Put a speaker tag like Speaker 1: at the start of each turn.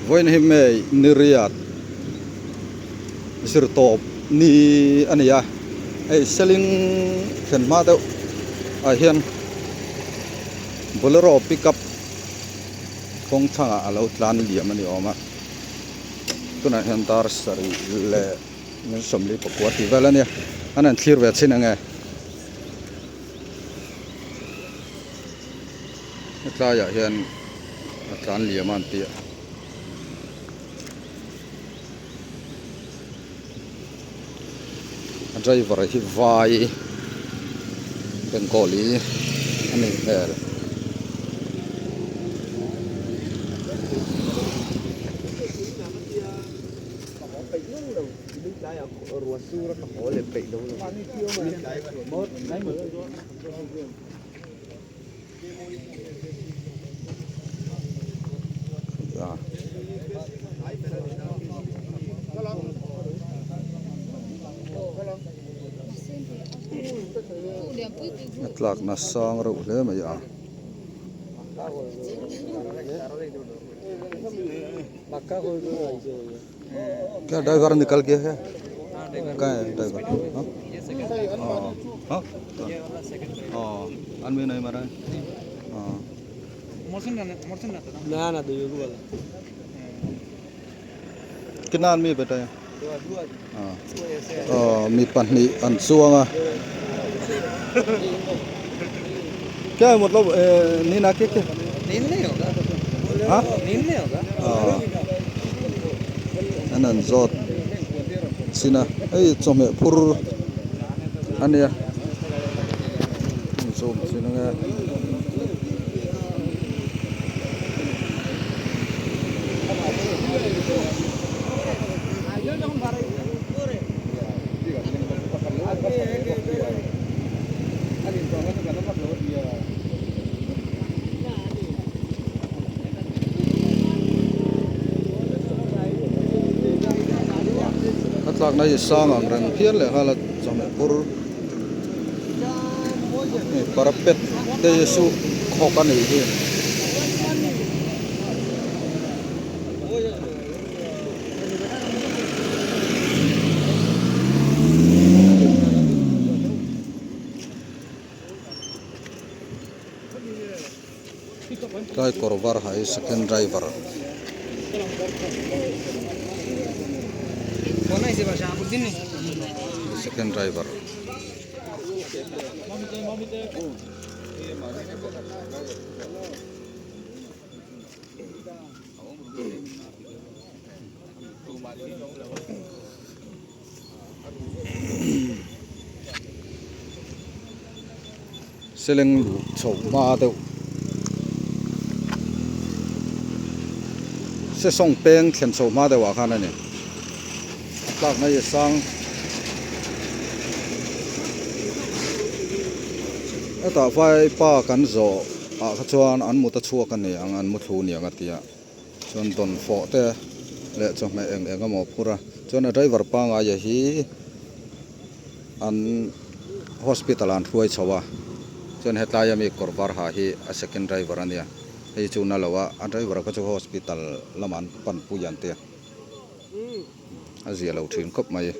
Speaker 1: Vawiin hi May ni riat zir tawp ni a ni a, hei seling thlen hma deuh ah hian bolero pickup kawng thlangah a lo tlan liam a ni awm a, tunah hian dar sarih leh min sawmli pakua tih vel a nia, an han thlir ve chhin ang e. Hetlaiah hian a tlan liam a an tih a. A driver hi vai Bengali a nih hmel. A tlakna sang reuh hle mai a. Kya driver nikal gaya hai कहाँ है ड्राइवर हाँ हाँ हाँ आदमी नहीं मारा है हाँ कितना आदमी है बेटा यहाँ हाँ mi pahnih an chuang a क्या है मतलब नींद आके क्या
Speaker 2: नींद नहीं होगा
Speaker 1: हाँ
Speaker 2: नींद नहीं होगा
Speaker 1: an han zawt chin a hei chawhmeh phur a nia zoom chin ang e. A tlakna hi sang ang reng phian leh nghal a chawhmeh phur hei parapet te hi su khawk a nih hi. Tlai kawr var ha hi second driver second driver Seleng luh chhoh hma deuh sesawng peng thlen chhoh hma deuh ah khan a ni a tlakna hi a sang hetah vaipa kan zawh ah kha chuan an mut a chhuak a ni ang an mu thlu niang a ti a. Chuan dawnfawh te leh chawhmeh eng eng emaw a phur a chuan a driver pangaia hi an hospital ah an hruai chho a chuan hetlai ami kawr var ha hi a second driver a nia hei chu na lo a a driver kha chu hospital lamah an pan pui an tia a zia lo thin khawp mai.